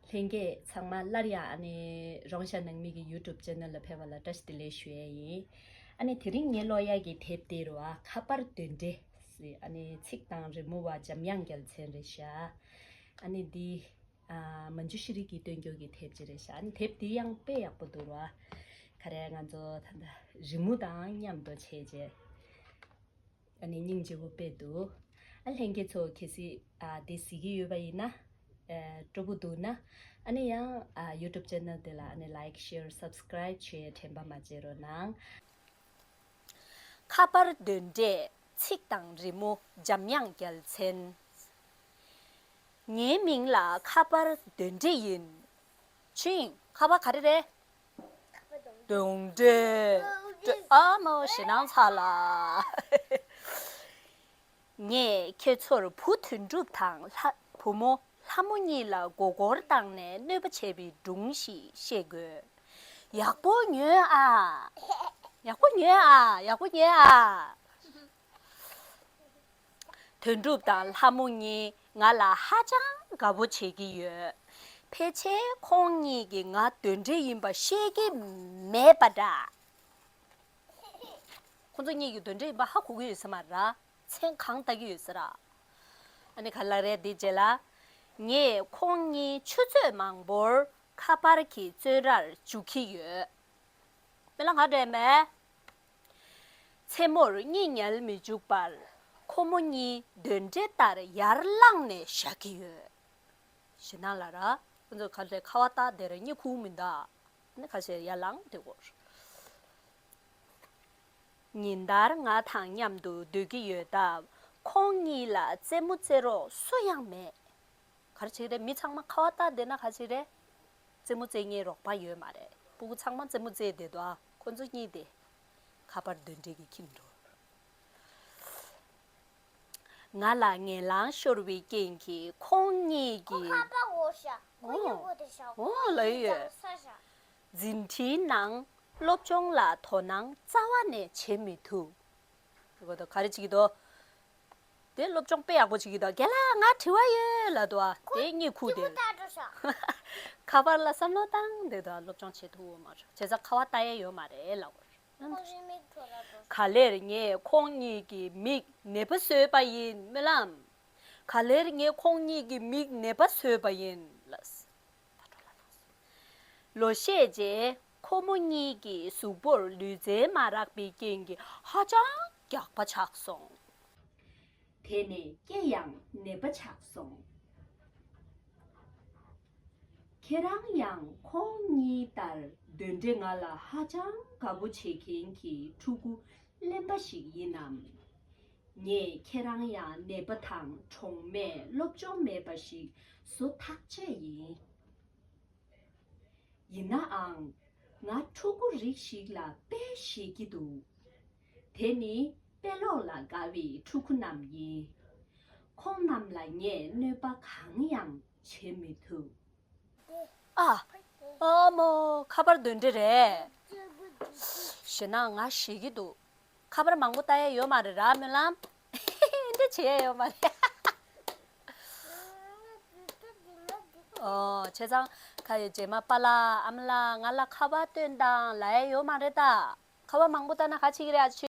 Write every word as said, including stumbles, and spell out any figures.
ལྷན་རྒྱས་ཚང་མ་སླར་ཡང་ཨ་ནི་རོང་ཤ་ནང་མི་གི་YouTube channel ལ་ཕེབས་པ་ལ་བཀྲ་ཤིས་བདེ་ལེགས་ཞུ་ཡས་ཡིན། ཨ་ནི་དེ་རིང་ངས་ཀློག་ཡག་གི་དེབ་དེ་རུ་ཨ་ཁ་པར་གདོན་འདྲེ་ཟེར་ཨ་ནི་ཚིག་དང་རི་མོ་བ་འཇམ་དབྱངས་རྒྱལ་མཚན་རེད་ཤག་ཨ་ནི་འདི་ཨ་མན་ཇུ་ཤི་རི་གིས་བཏོན་རྒྱུ་གི་དེབ་ཅིག་རེད་ཤག་ཨ་ནི་དེབ་འདི་ཡང་དཔེ་ཡག་པོ་འདུག་ར། ག་རེ་ང་ཚོ་ད་ལྟ་རི་མོ་དང་མཉམ་དུ་བྱས་རྗེས། ཨ་ནི་སྙིང་རྗེ་པོ་དཔེ་འདུག་ཨ་ལྷན་རྒྱས་ཚོ་གལ་སྲིད་ཨ་དེ་གཟིགས་ཀྱི་ཡོད་པ་ཡིན་ན། ཨ་སྤྲོ་པོ་འདུག་ན། ཨ་ནི་ཡང་ཨ་YouTube channel དེ་ལ་ཨ་ནི་like, share, subscribe བྱེད་དྲན་པ་མ་བརྗེད་རོགས་གནང་། ཁ་པར་གདོན་འདྲེ། ཚིག་དང་རི་མོ་འཇམ་དབྱངས་རྒྱལ་མཚན། ངའི་མིང་ལ་ཁ་པར་གདོན་འདྲེ་ཡིན། ཅིང་། ཁ་པར་ག་རེ་རེད། གདོན་འདྲེ། ཨ་མའོ་ཞེད་སྣང་ཚ་ལ། ངས་ཁྱེད་ཚོར་བུ་དོན་གྲུབ་དང་ལྷ་བུ་མོ་ལྷ་མོ་གཉིས་ལ་མགོ་སྐོར་བཏང་ནས་གནོད་པ་བྱས་པའི་སྒྲུང་ཞིག་བཤད་དགོས། ཡག་པོ་ཉོན་ཨ། ཡག་པོ་ཉོན་ཨ། ཡག་པོ་ཉོན་ཨ། དོན་གྲུབ་དང་ལྷ་མོ་གཉིས་ང་ལ་ཧ་ཅང་དགའ་པོ་བྱེད་ཀྱི་ཡོད། ཕལ་ཆེར་ཁོང་གཉིས་ཀྱིས་ང་གདོན་འདྲེ་ཡིན་པ་ཤེས་ཀྱི་མེད་པ་འདྲ། ཁོང་ཚོ་གཉིས་ཀྱིས་གདོན་འདྲེ་ཡིན་པ་ཧ་གོ་གི་ཡོད་ས་མ་རེད། མཚན་གང་བཏགས་ཀྱི་ཡོད་ས་རེད། ཨ་ནི་ག་ལ་རེད་འདི་རྗེས་ལ། ངས་ཁོང་གཉིས་ཆུ་ཚོད་མང་པོར་ཁ་པར་གྱི་བཙོན་རར་འཇུག་གི་ཡོད། སྨོན་ལམ་ག་འདྲ་མེད། མཚན་མོར་གཉིད་ཉལ་མི་འཇུག་པར་ཁོ་མོ་གཉིས་གདོན་འདྲེ་ལྟར་ཡར་ལངས་ནས་བཞག་གི་ཡོད། ཞེད་སྣང་ལ་ར། ཁོ་ཚོ་ག་ལེར་ཁ་པར་བཏང་དེ་ར་གཉིད་ཁུག་མི་འདུག་ནི་ཁ་ཤས་ཡར་ལངས་དེ་གོ། ཉིན་ལྟར་ང་དང་མཉམ་དུ་སྡོད་ཀྱི་ཡོད་སྟབས་ཁོང་གཉིས་ལ་རྩེད་མོ་རྩེ་རོགས་སུ་ཡང་མེད། ག་རེ་བྱེད་ཀྱི་རེད། མི་ཚང་མ་ཁ་པར་བལྟས་བསྡད་ན་ག་རེ་བྱེད་ཀྱི་རེད། རྩེད་མོ་རྩེ་མཁན་རོགས་པ་ཡོད་མ་རེད། སྤུ་གུ་ཚང་མ་རྩེད་མོ་རྩེས་བསྡད་འདུག་ཨ་ཁོ་ཚོ་གཉིས་དེ་ཁ་པར་གདོན་འདྲེ་གིས་ཁྱེར་འགྲོ། ང་ལ་ངན་ལང་ཤོར་བའི་རྐྱེན་གྱིས་ཁོང་གཉིས་ཀྱིས། ཁོ་ཁ་པར་འོ་ཤ། ཁོ་ཨོ། ཡོད་པོ་དེ་ཤ། ཨོ་ལ་ཡོད། འཛིན་གྲྭའི་ནང་སློབ་སྦྱོང་ལ་དོ་སྣང་རྩ་བ་ནས་བྱེད་མི་ཐུབ། ག་རེ་བྱེད་ཀྱི་འདུག་དེ་སློབ་སྦྱོང་དཔེ་ཡག་པོ་བྱེད་ཀྱི་འདུག་རྒན་ལགས་ང་དྲི་བ་ཡོད་ལབ་འདུག་ཨ། དེ་གཉིད་ཁུག་དེ། ཁ་པར་ལ་བསམ་བློ་བཏང་བསྡད་འདུག་སློབ་སྦྱོང་བྱེད་ཐུབ་ཡོད་མ་རེད། བྱས་ཙང་ཁ་པར་ལྟ་ཡས་ཡོད་མ་རེད་ལབ་པ་རེད། ག་ལེར་ངས་ཁོང་གཉིས་ཀྱི་མིག་ནད་པ་བཟོས་པ་ཡིན་སྨོན་ལམ། ག་ལེར་ངས་ཁོང་གཉིས་ཀྱི་མིག་ནད་པ་བཟོས་པ་ཡིན་ལ། ལོ་ཤས་རྗེས་ཁོ་མོ་གཉིས་ཀྱི་གཟུགས་པོར་ལུས་རྩལ་མ་རག་པའི་རྐྱེན་གྱིས་ཧ་ཅང་རྒྱགས་པ་ཆགས་སོང་། དེ་ནས་སྐེ་ཡང་ནད་པ་ཆགས་སོང་། ཁྱེད་རང་ཡང་ཁོང་གཉིས་ལྟར་གདོན་འདྲེ་ང་ལ་ཧ་ཅང་དགའ་པོ་བྱེད་མཁན་གྱི་ཕྲུ་གུ་གླེན་པ་ཞིག་ཡིན་ནམ། ངས་ཁྱེད་རང་ཡང་ནད་པ་དང་གྲོགས་མེད་སློབ་སྦྱོང་མེད་པ་ཞིག་བཟོ་ཐག་ཆོད་ཡིན། ཡིན་ནའང་། ང་ཕྲུ་གུ་རིགས་ཤིག་ལ་དཔེ་ཤེས་ཀྱི་འདུག་དེ་ནི་དཔེ་ཀློག་ལ་དགའ་བའི་ཕྲུ་གུ་རྣམས་ཡིན། ཁོང་རྣམས་ལ་ངས་གནོད་པ་གང་ཡང་བྱེད་མི་ཐུབ། ཨ། ཨ་མོ་ཁ་པར་གདོན་འདྲེ་རེད། ཞེད་སྣང་ང་ཞེད་ཀྱི་འདུག་ཁ་པར་མང་པོ་ལྟ་ཡས་ཡོད་མ་རེད་ར་སྨོན་ལམ། འདི་བྱེད་ཡས་ཡོད་མ་རེད། ཨོ་བྱས་ཙང་ཁ་ཡོད་རྗེས་མ་པཱ་ལགས་ཨ་མ་ལགས་ང་ལ་ཁ་པར་སྟོན་དང་ལབ་ཡས་ཡོད་མ་རེད་ད། ཁ་པར་མང་པོ་ལྟ་ན་ག་བྱེད་ཀྱི་རེད། ཨ་ཅེ།